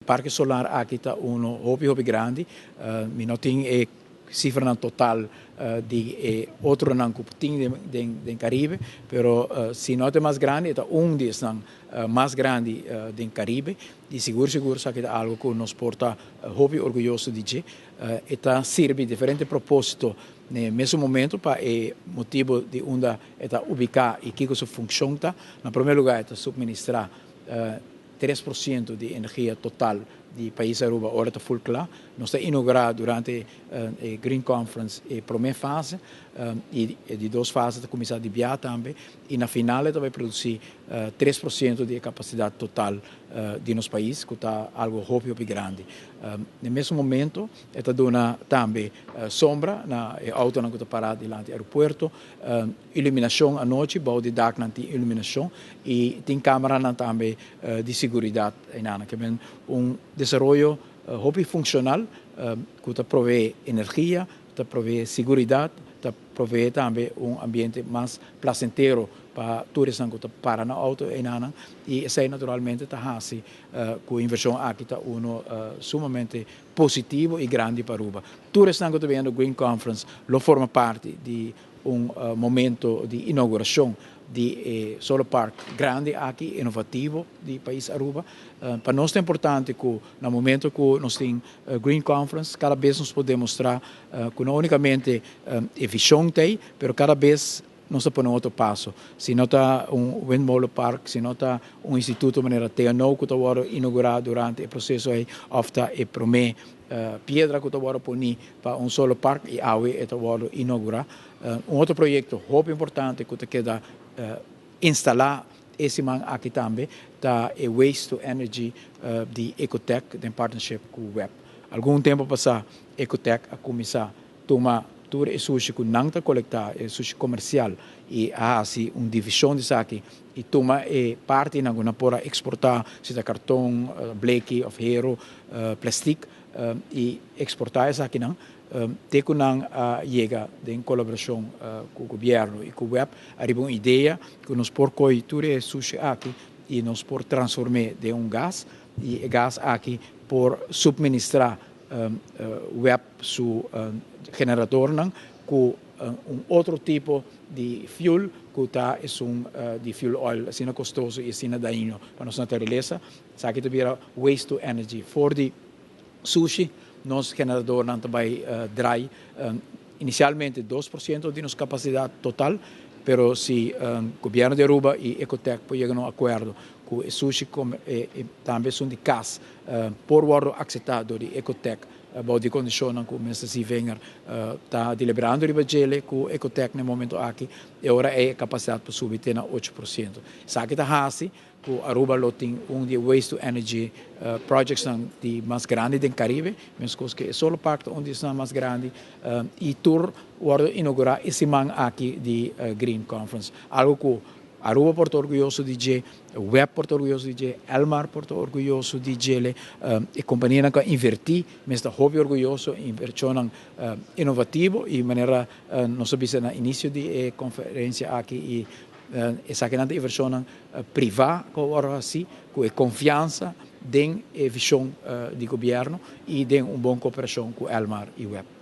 Parke solar aki ta uno hopi hopi grandi. Mi no tin e cifranan total di e otronan cu tin den Caribe, pero si no ta mas grandi, ta un di esnan mas grandi den Caribe. Y sigur sigur esaki ta algo cu nos por ta hopi orguyoso di dje. E ta sirbi diferente proposito na mesun momento pa e motibo di unda e ta ubica y kico su funcion ta. Na prome lugar, e ta suministra 3% di energia total di pais Aruba ora ta full cla. Nos a inaugura durante e Green Conference e prome fase y di dos fase ta cuminsa di bia tambe y na final ta bay produci 3% di capacidad total di nos pais, cu ta algo hopi hopi grandi. Na mesun momento, ta duna tambe sombra na auto cu ta para dilanti aeropuerto, iluminacion anochi, bou di dak nan tin iluminacion y tin camera nan tambe di seguridad einan. Kiermen un desaroyo hopi funcional cu ta provee energia, ta provee seguridad, ta provee tambe un ambiente mas placentero pa turistanan cu ta para na auto einan, y esey naturalmente ta haci cu inversion aki ta uno sumamente positivo y grandi pa Aruba. Turistanan cu ta bin Green Conference lo forma parti di un momento di inauguracion di solar park grandi aki, innovativo di pais Aruba. Pa nos ta importante cu na momento cu nos tin Green Conference, cada bes nos por demostra cu no unicamente e vision t'ey, pero cada bes nos ta pone otro paso. Si no ta un windmolen park, si no ta un instituto manera TNO cu ta wordo inaugura durante e proceso ey, of ta e prome piedra cu ta wordo poni pa un solar park y awe ta wordo inaugura. Un otro proyecto hopi importante cu ta keda instala e siman aki tambe ta e Waste to Energy di Ecotech in partnership cu WEB. Algun tempo pasa Ecotech a cuminsa tuma tur e sushi cu nan ta colecta, e sushi comercial, y haci un division di esaki y tuma e parti nan cu por exporta, sea carton, bleki of hero, plastic, y exporta esaki nan. Te cu nan yega den colaboracion cu gobierno y cu WEB, ariba un idea cu nos por coy tur e sushi aki y nos por transforma den un gas y e gas aki por suministra WEB su generador nan cu un otro tipo di fuel cu ta un di fuel oil asina costoso y asina dañino pa nos naturalesa. Esaki ta bira waste to energy. For di sushi, nos generador nan tambe draai inicialmente 2% di nos capacidad total, pero si gobierno di Aruba y Ecotech por yega na un acuerdo cu e sushi tambe esun di cas por wordo acepta di Ecotech bou di condicion cu Mr. Zievinger ta deliberando riba dje cu Ecotech na e momento aki, y awor e capacidad pa subi na 8%. Esaki ta haci cu Aruba lo tin un di waste to energy projects di mas grandi den Caribe, mescos cu solar park un di mas grandi, y tur wordo inaugura e siman aki di Green Conference. Algo cu Aruba por ta orguyoso di dje, WEB por ta orguyoso di dje, Elmar por ta orguyoso di dje, e compania cu a inverti, ta hopi orguyoso, inversion innovativo y manera nos a bisa na inicio di e conferencia aki y esaki ta inversion priva cu asina, cu confiansa den vision di gobierno y den un bon cooperacion cu Elmar y WEB.